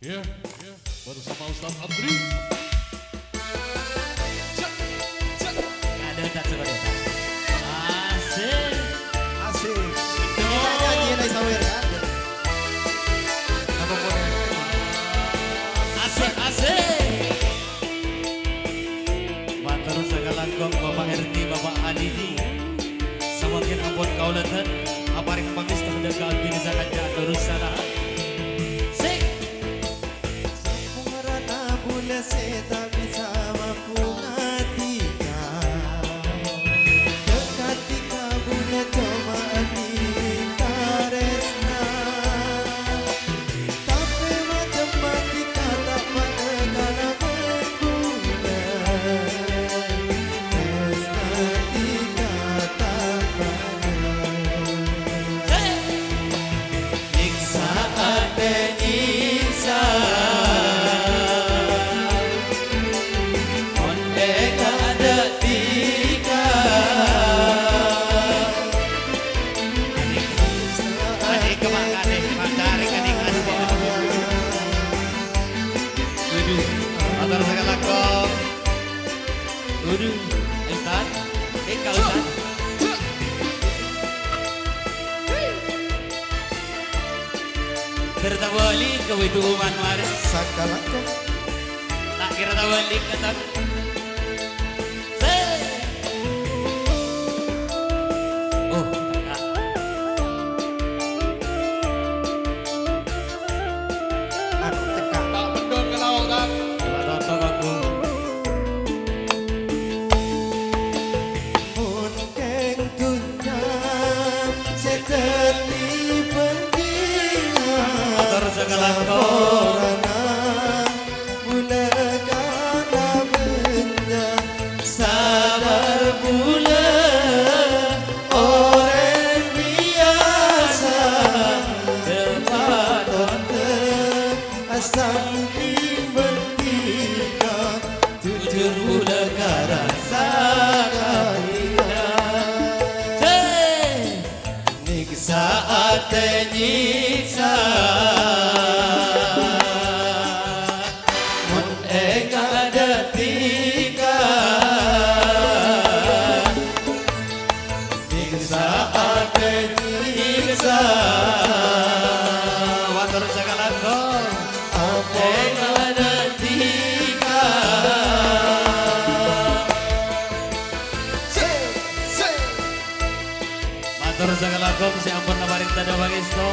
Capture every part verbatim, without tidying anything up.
Ya, ya. Bersama Ustaz Andri. Cek, cek. Ada, ada, coba, ada. Asik. Asik. Kita nyanyi Naik Sawer, kan? Apa boleh? Asik, asik. Mator sakalangkong Bapak R T, Bapak Adidi. Samangkèn ampon kaulâ dhân aparèng pangèsto dâ' ka abdhina sakanca durusana. Sik. Saporana bulâ sè ta' bisa mabu ngadika. Dâ' ka dhika bulâ coma andi' tarèsna. Tapè macem mati kata pada kala menggulan. Terus mati kata pada. Nyiksa atè nyiksa. Mon è kadâ' dhika. Adik, adik, kemana nih? Pacar, adik, adik. Waduh, mator sakalangkong. Waduh, Ustaz. Eka, Ustaz. Tertabalik ke itu uman waris. Sakalangkong. Tak kira tabalik, kata. Sè. Oh, Kak. Anu, cekak. Tak bendon ke laut, tak. Coba tonton aku. Mon kèng dhunnya sè dhâddhi bhândhingan. Mator sakalangkong. Saporana bulâ kala bânnya', sabar bulâ orèng biyasa. Dâpa' tonton asam timbang dhika, jujur bulâ ka rassa kaulâ. Nyiksa atè nyiksa. Mon è kadâ' dhika. Nyiksa atè nyiksa. Mator sakalangkong. Apa è kadâ' dhika. Sè, sè. Mator sakalangkong sè ampon aparèng tadâ' pangèsto.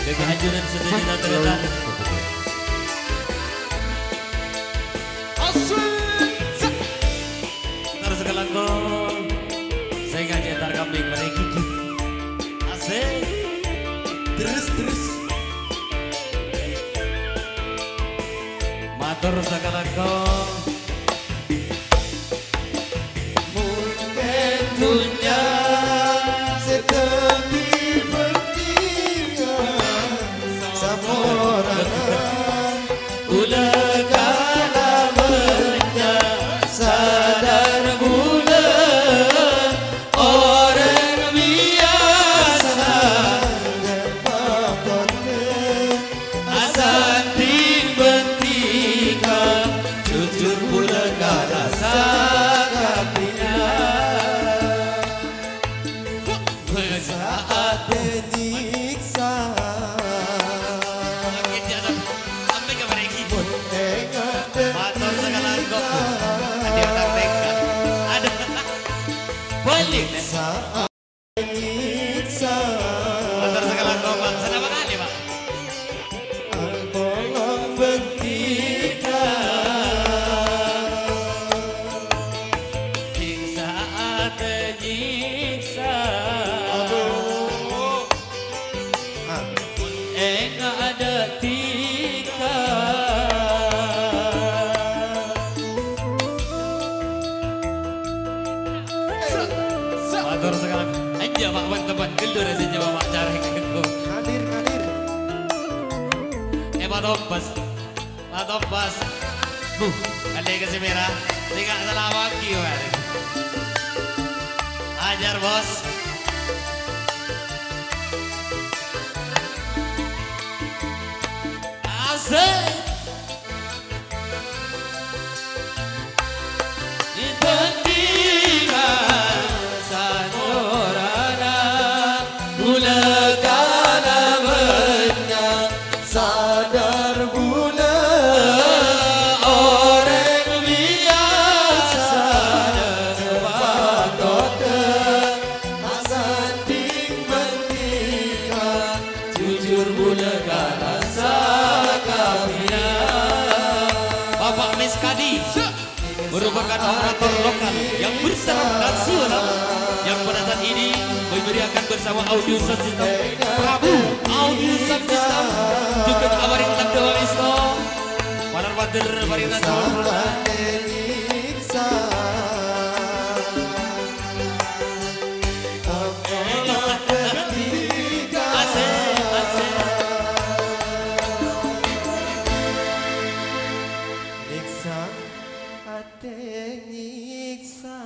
Ghâgghâ ajunan sadhâjâna tarètan. Asik. Mator sakalangkong. Sè ngajhâr kambing marè gigi. Asik. Terus, terus. Mator sakalangkong. Mon kèng dhunnya sè dhâddhi bhândhingan, saporana bulâ kala bânnya', sadar bulâ orèng biyasa. Dâpa' tonton Asandhi bhândhi ka jujur bulâ ka rassa katèna. Nyiksa atè nyiksa. Mon enga' dhika. Mator sakalangkong. Hadir tang tengka. Ada. Balik. Nyiksa. Nyiksa. Mator sakalangkong, Pak. Senapa kali, Pak? Tolong bhândhi ka. Nyiksa atè nyiksa. Aduh. Ah. Enga' dhika. Mator sakalangkong. Enjâ', Pak, bân-tebbân ghâllu rajâ jâwâb carèk. Hadir, hadir. Eh, Pak Tombas. Pak Tombas. Bu, kali ke si merah. Sènga' salah wagi, Pak. Ajar, Bos. Asik. Dibandingkan sanorana bulâ kalabanna sadar bulâ orèng biyasa patodda asandhing mendika jujur bulâ ka rassa kabiyâ. Bapak Miskadi merupakan operator lokal yang bertaraf nasional yang pada saat ini memeriahkan bersama audio sound system Prabu Audio Sound System. Jhughân aparèng tandhâ pangaèsto. Para pader, aparèng tandhâ. Asik, asik. Nyiksa, atè nyiksa.